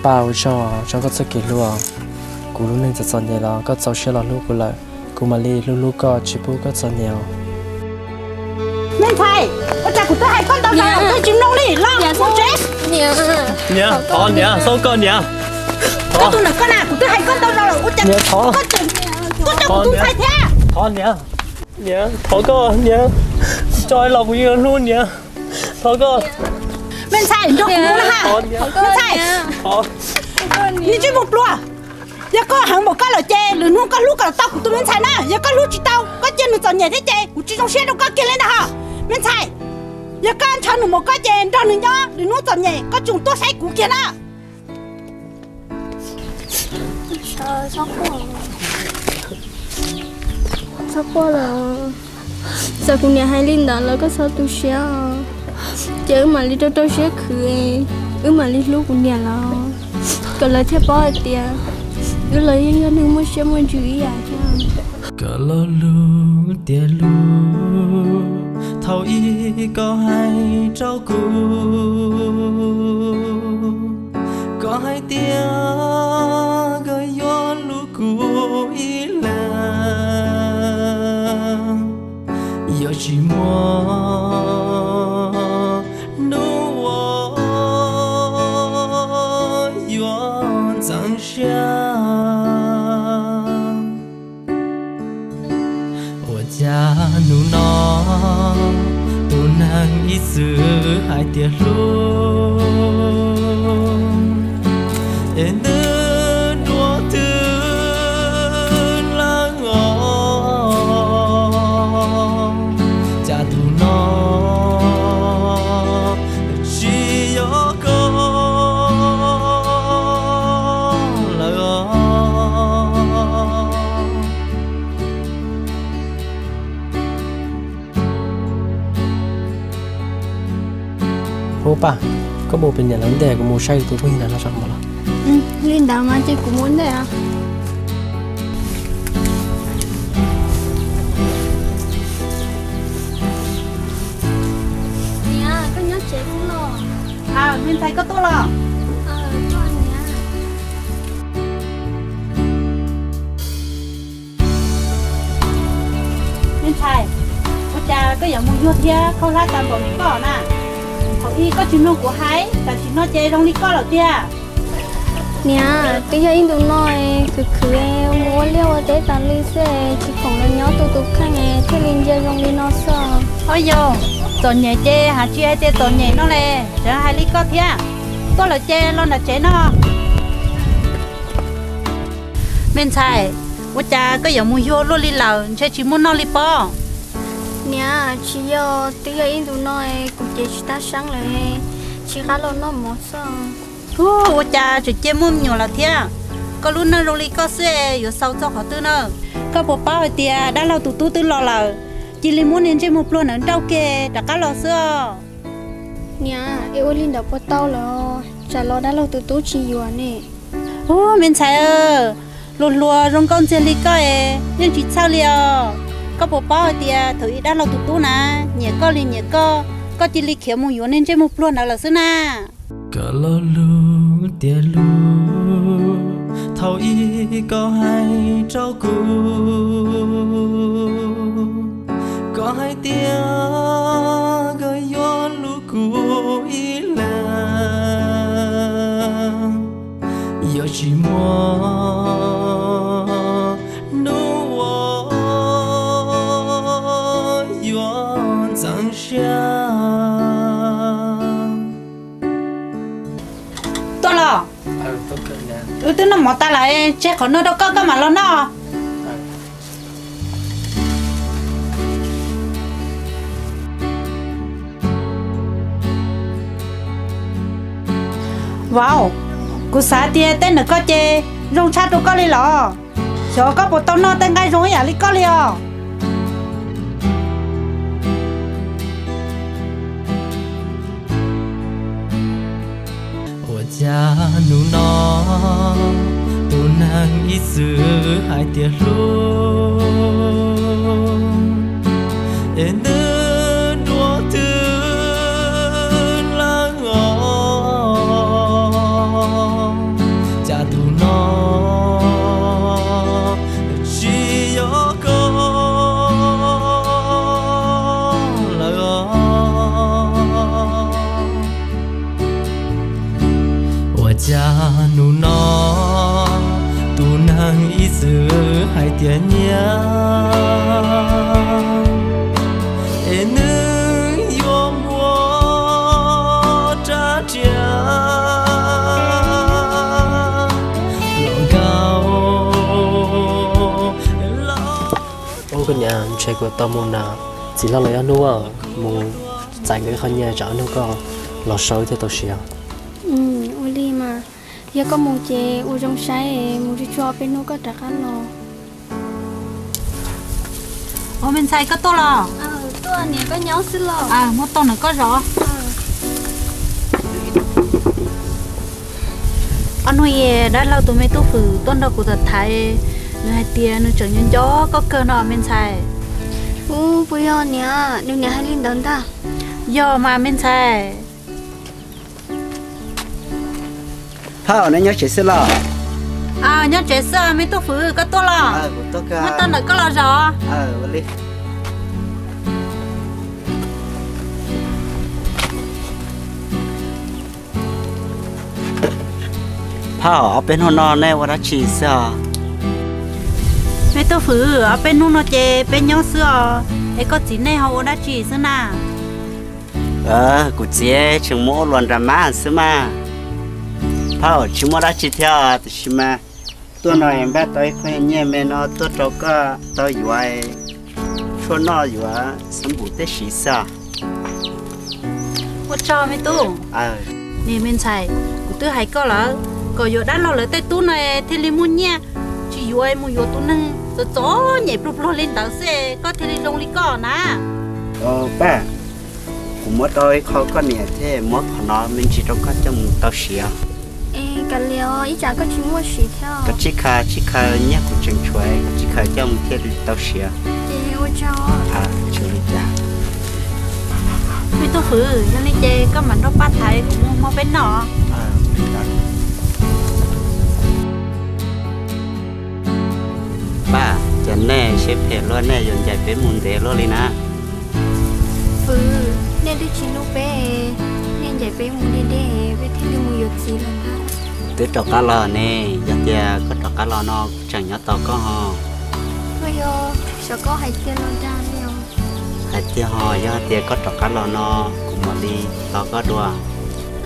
Paj, ua tsaug rau koj txoj kev hlub. Kuv lub neej txom txom nyem los koj txaus siab los hlub kuv lawm, kuv mam li hlub hlub koj tsis pub koj txom nyem os. Me ntxhais, ua cas kuv twb hais koj ntau zaus lawm koj tsis mloog li, los mus tsev. Niam, thov niam, xauj koj niam. Koj tus ntawm koj na, kuv twb hais koj ntau zaus lawm, ua cas koj tseem tuaj coj kuv tus ntxhais thiab? Thov niam, niam, thov koj niam, tsis tso los kuv yeej hlub niam, thov koj. Me ntxhais, nrog kuv mus na ha. Me ntxhais, ntsej muag pluag, yog koj heev npaum koj lawm ces lwm hnub koj hlub kom tau kuv tus me ntxhais na. Yog koj hlub tsis tau, koj cia nws txom nyem thiab ces kuv tsis zoo siab rau koj kiag li ntag hos. Me ntxhais, yog koj ntshaw nws mus koj ces nrog nws nyob, lwm hnub txom nyem koj tseem tuaj saib kuv kiag na. Txhob quaj los, txawm kuv niam hais li ntawd los koj txhob tu siab os. Ces wb mam li rau rau siab khwv, wb mam li hlub kuv niam los, kom lawv thiaj paub hais tias wb los yeej yog neeg muaj siab muaj ntsws ib yam thiab. Koj lo lus tiag lus, thaum ub koj hais rau kuv, koj hais tias koj yuav hlub kuv ib leeg, yuav tsis muaj hnub uas yuav ntxeev siab. Ua cas hnub no tus neeg ib txwm hais tias hlub, es ntws dua twg lawm os? Cas tus no tsis yog koj lawm os? Hu Paj, koj mus pem niam lawv ntej, kuv mus saib tus phooj ywg ntawd no tso mam los. Li ntawd mas ces kuv mus ntej os. Niam, koj nyob tsev los? Me ntxhais, koj tuaj los? Me ntxhais, ua cas koj yuav mus yuag thiab khaub hlab tas npaum li koj na? Thaum ub koj tsis mloog kuv hais, tam sim no ces zoo li koj lawm tiag. Niam, twb yog ib ntus no khwv khwv mus ua liaj ua teb tas li xwb, tsis khoom los nyob tu tus kheej thiaj li ntsia zoo li no xwb. Ob yog, txom nyem ces hais tsis hais tias txom nyem no le, tseem hais li koj thiab. Tuaj lawm ces los nram tsev no. Me ntxhais, ua cas koj yuav mus yuag luaj li lawm, ntshe tsis muaj noj li pob? Niam, tsis yog, twb yog ib ntus no kuv cev tsis tag seeb lawm, tsis qab los noj mov xwb. Ua cas tseem cia muaj me nyuam lawm thiab? Koj lub neej zoo li koj xwb yuav xaus txog qhov twg na? Koj puas paub hais tias dab laug tus tub twb los lawm, cia li muab niag ntsej muag pluag ntawd nrauj kiag rov qab los xwb os. Niam, es ua li ntawd puas tau lawm? Tsam los dab laug tus tub tsis yuav ne. Ub, me ntxhais, hluas hluas zoo nkauj ntxiag li koj es yeej tsis txhawj li os. Koj puas paub hais tias thaum ub dab laug tus tub na, nyiam koj li nyiam koj, koj cia li khiav mus yuav niag ntsej muag pluag ntawd lawm xwb na. Koj lo lus tiag lus, thaum ub koj hais rau kuv, koj hais tias koj yuav hlub kuv ib leeg, yuav tsis muaj hnub uas yuav ntxeev siab. Tuaj los? Wb twb noj mov tas lawm, tseg qhov no rau koj, koj mam los noj. Vauv, kuv xav tias tej ntawm koj ces zoo tshaj rau koj li los. Xyov koj puas tau noj tej nqaij zoo ib yam li koj li os. Ua cas hnub no tus neeg ib txwm hais tias hlub, es ntws dua twg lawm os? Tiag nyiam es nws yuav muaj rab riam los nkaus los. Ub, koj niam, ntshe kuv tau mus na, txiv hlob los ob hnub, mus txais nkawd ib qho nyiaj tsam ob hnub koj los sau thiaj tau siav. Ua li mas, yog koj mus ces ua zoo saib, mus tsuag tsuag ob peb hnub koj rov qab los. Ua, me ntxhais, koj tuaj los? Tuaj, niam, koj nyob xwb los? Muab tau ntawm koj zov. Ob hnub i dab laug tus me tub Fwm tuaj nrog kuv tham thaiv, nws hais tias nws tseem nco nco koj kawg no me ntxhais. Ub, puas yog niam, nws niam hais li ntawd ntag? Yog mas me ntxhais. Phauj, neb nyob tsev xwb los? Nyob tsev xwb, me tub Fwm koj tuaj los? Muab tau ntawm koj los zov. Phauj, ob peb hnub no nej ua dab tsi xwb os? Me tub Fwm, ob peb hnub no ces peb nyob xwb os, es koj txiv nej ho ua dab tsi xwb na? Kuv txiv tseem mus ua luam nram mab xwb mas. Phauj, tsis muaj dab tsi thiab tiam sis mas tuaj no npaj tau ib qho nyiaj me no tuaj rau koj tau yuav tshuaj noj yuav xab npum teb siv xwb. Ua tsaug me tub. Niam, me ntxhais, kuv twb hais koj lawm kom yuav dab laug lawv tej tub no thiaj li muaj nyiaj, tsis yuav mus yuav tus neeg txom txom nyem pluag pluag li ntawd xwb koj thiaj li zoo li koj na. Pab, kuv muab tau ib qho koj niam thiaj muab qhov no me ntsis rau koj coj mus tau siav. Es kav liam, ib tsam koj tsis muaj siv thiab. Koj tsis khaws, tsis khaws, nyiaj kuv tseem tshuav, koj tsis khaws coj mus thiaj li tau siav. Ces ua tsaug. Tsis ua li cas. Me tub Fwm, yog li ces koj mam nrog pab thaiv kuv mus hmo peb noj. Pab, cas nej siab phem luaj, nej yuav ncaim peb mus ntev luaj li na? Fwm, nej twb tsis hlub peb, nej ncaim peb mus deb deb, peb thiaj li mus yuav txiv lawm ntag. Twb rov qab los ne, yog tias koj rov qab los no kuv tseem nyob tos koj ho. Puas yog xyov koj hais tiag los dag li os? Hais tiag ho, yog tias koj rov qab los no kuv mam li tos koj dua.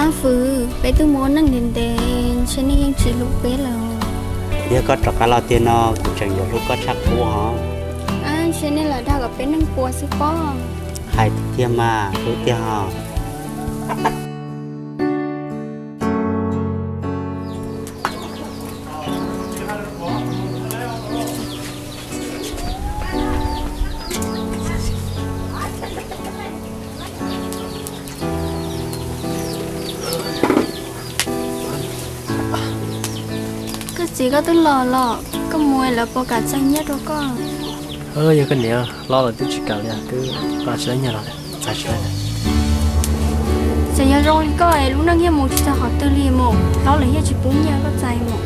Ab Fwm, peb twb mus ua neej ntev ntev, ntshe nej yeej tsis hlub peb lawm. Yog koj rov qab los tiag no kuv tseem yuav hlub koj tshaj qub ho. Ab, ntshe nej lam dag kom peb neeg puas xwb pob. Hais tiag tiag mas, hlub tiag ho. Koj txiv, koj twb los los, koj mus lawv puas kam txais nyiaj rau koj? Yog koj niam hlob lawv twb tsis kam li, twb tsis tau nyiaj los txais tsis tau. Txawm yog zoo li koj es lub neej yeej mus tsis txog qhov twg li mus, hlob lawv yeej tsis pub nyiaj koj txais mus.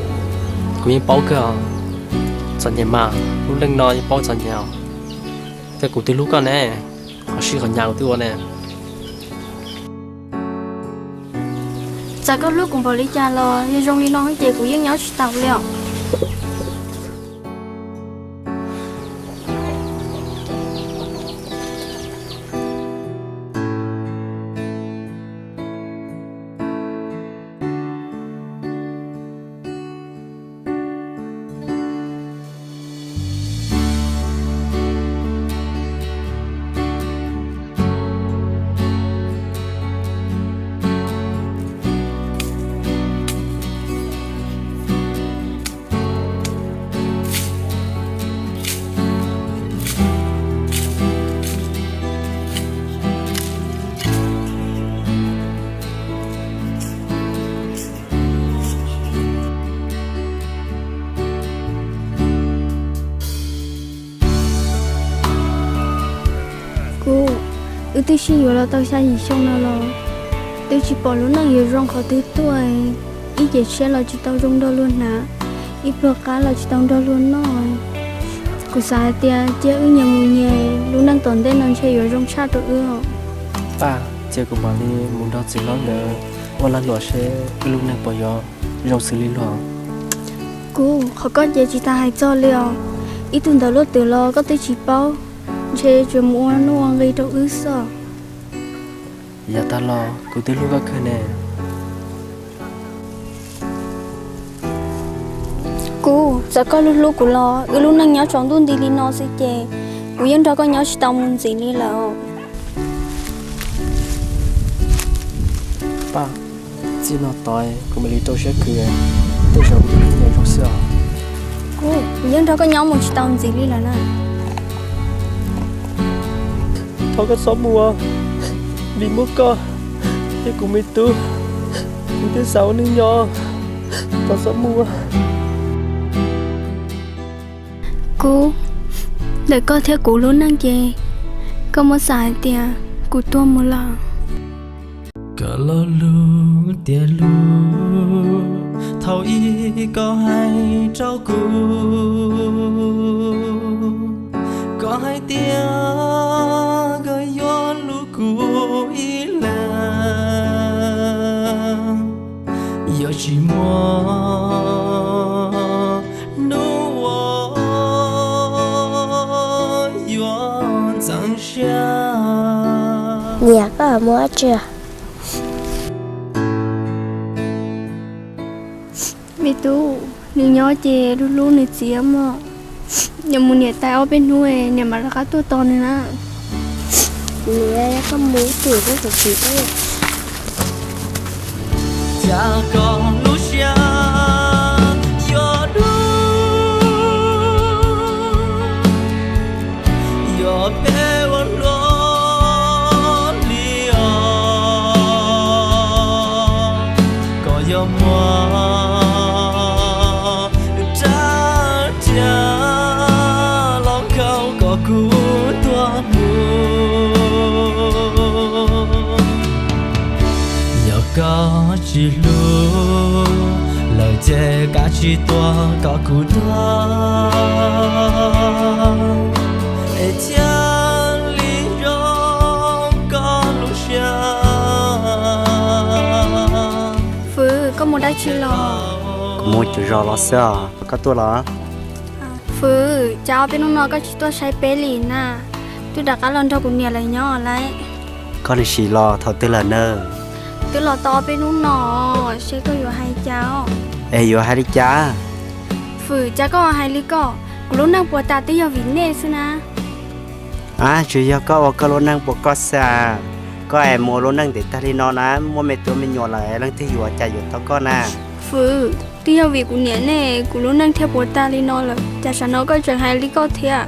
Kuv yeej paub kawg, txom nyem mas, lub neej no yeej paub txom nyem os. Thiab kuv twb hlub koj ne, qhov sij qhov nyav kuv twb ua ne. Txawm koj hlub kuv npaum li cas los yog zoo li no ces kuv yeej nyob tsis taus li os. Kuv, wb twb sib yuav los tau xya yim xyoo no los twb tsis pom lub neej yuav zoo qhov twg tuaj. Ib ce tshiab los tsis tau zoo nrog luag hnav, ib pluag qab los tsis tau nrog luag noj. Kuv xav hais tias cia wb nyias mus nyias, lub neej tom ntej no ntshe yuav zoo tshaj rau wb os. Pab, cia kuv mam li mus nrog txiv hlob nkawd ua lag luam seb wb lub neej puas yuav zoo xws li luag. Kuv, qhov koj ces tsis tas hais txog li os. Ib tug ntawd luaj twg los koj twb tsis paub, ntshe tsuas mus ua nuj ua nqi rau wb xwb. Yav tag los kuv twb hlub koj kawg ne. Kuv, txawm koj hlub hlub kuv los wb lub neej nyob tsaus ntuj nti li no xwb ces kuv yeej nrog koj nyob tsis tau mus ntxiv li lawm. Paj, txij no tod kuv mam li rau siab khwv, tej zaum wb nyob zoo xwb os. Kuv, kuv yeej nrog koj nyob mus tsis tau ntxiv li lawm na. Thov koj txhob mus, vim muaj koj thiab kuv me tub, kuv thiaj xav ua neej nyob. Thov txhob mus. Kuv, ntawm koj thiab kuv lub neej ces koj muab xav hais tias kuv tuag mus lawm. Koj lo lus tiag lus, thaum ub koj hais rau kuv, koj hais tias koj yuav hlub kuv ib leeg, yuav tsis muaj hnub uas yuav txeev siab. Niam, koj mus ua tsi? Me tub, nws nyob ces hlub hlub nws txiv mog. Nws mus niam tais ob peb hnub, niam mam rov qab tuaj tos nws na. Niam, koj mus ib chim, koj tus txiv. Cas koj lub siab yuav dub, yuav peb ua luaj li os. Koj yuav muaj rab riam los khaum kom kuv tuag mus. Yog koj tsis hlub lawm ces kav tsij tuag kom kuv tuag, es thiaj li zoo koj lub siab. Fwv, koj mus dab tsi los? Kuv mus cuv zos los xwb os, koj tuaj los? Fwv, cas ob peb hnub no koj tsis tuaj saib peb li na? Twb rov qab los nrog kuv niam lawv nyob lawm. Koj nws sim los thaum twg lawm na? Twb los tau ob peb hnub no, seb koj yuav hais cas os. Es yuav hais li cas? Fwv, cas koj hais li koj? Kuv lub neej puas tas twb yog vim nej xwb na. Ab, tsuas yog koj ua koj lub neej puas koj xwb. Koj es mus ua lub neej ntev tag li no na, muaj me tub me nyuam lawm leej twg yuav, cas yuav tau koj na? Fwv, twb yog vim kuv niam nej kuv lub neej thiaj puas tag li no lawm, cas tam sim no koj tseem hais li koj thiab?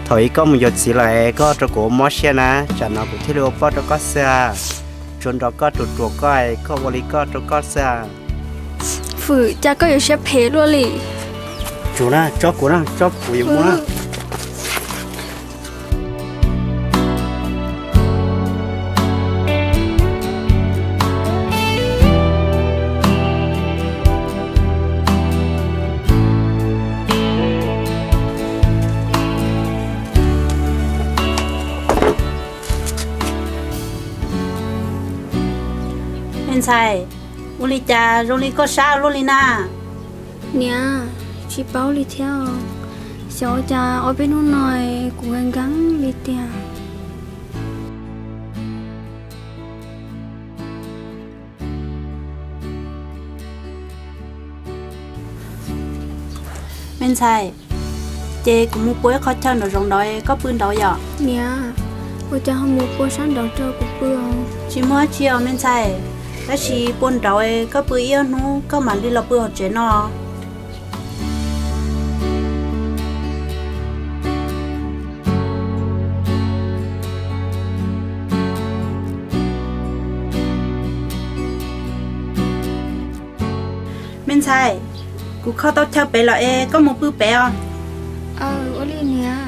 Thaum ub koj mus yuav txiv lawm es koj rau kuv ua mob siab na, tam sim no kuv thiaj li ua poj rau koj xwb. Tsuas nrog koj ruam ruam koj es koj ua li koj rau koj xwb. Fwv, cas koj yuav siab phem luaj li. Tsuas na, tso kuv na, tso kuv yuav mus na. Me ntxhais, ua li cas zoo li koj sab luaj li na? Niam, tsis paub li thiab, xyov ua cas ob peb hnub no kuv nkees li tiag. Me ntxhais, ces kuv mus pua ib qho chaw nraum zoov nraud, koj pw nraud yom? Niam, ua cas ho mus pua sab nraud rau kuv pw? Tsis muaj dab tsi os me ntxhais, tab sis pua nraud koj pw ib ob hnub koj mam li los pw hauv tsev no. Me ntxhais, kuv kho tau chaw pem lawm es koj mus pw pem os. Aw, ua li niam.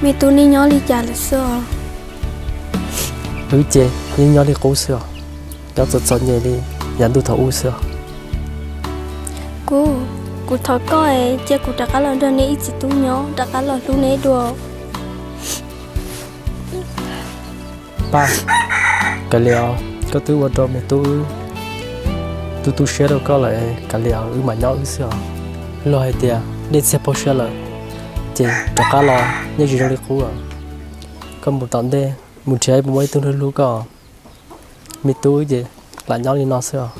Me tub, nej nyob li cas lawm xwb os? Wb ces yeej nyob li qub xwb os, nyob txom txom nyem li yav ntuj thaum ub xwb os. Kuv, kuv thov koj es cia kuv rov qab los nrog nej ib txiv tub nyob, rov qab los hlub nej dua. Paj, kav liam os, koj twb ua rau me tub wb tu tu siab rau koj lawm, kav liam os, wb mam nyob wb xwb os. Luag hais tias dej txiag paug siab lawm, ces rov qab los yeej tsis zoo li qub os. Koj mus tom ntej mus nrhiav puas muaj ib tug hlub hlub koj. Me tub wb ces lam nyob li no xwb os.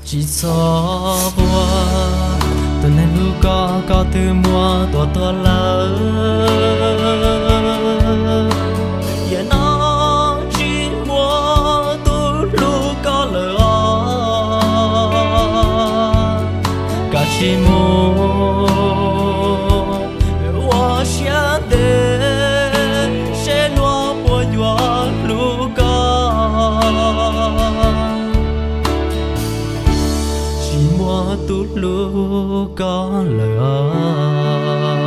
Tsis txhob quaj, tus neeg hlub koj, koj twb muab tua tuag lawm. Yam no tsis muaj tus hlub koj lawm os. Kav tsij mus ua siab ntev, seb luag puas yuav hlub koj. Tsis muaj tus hlub koj lawm os.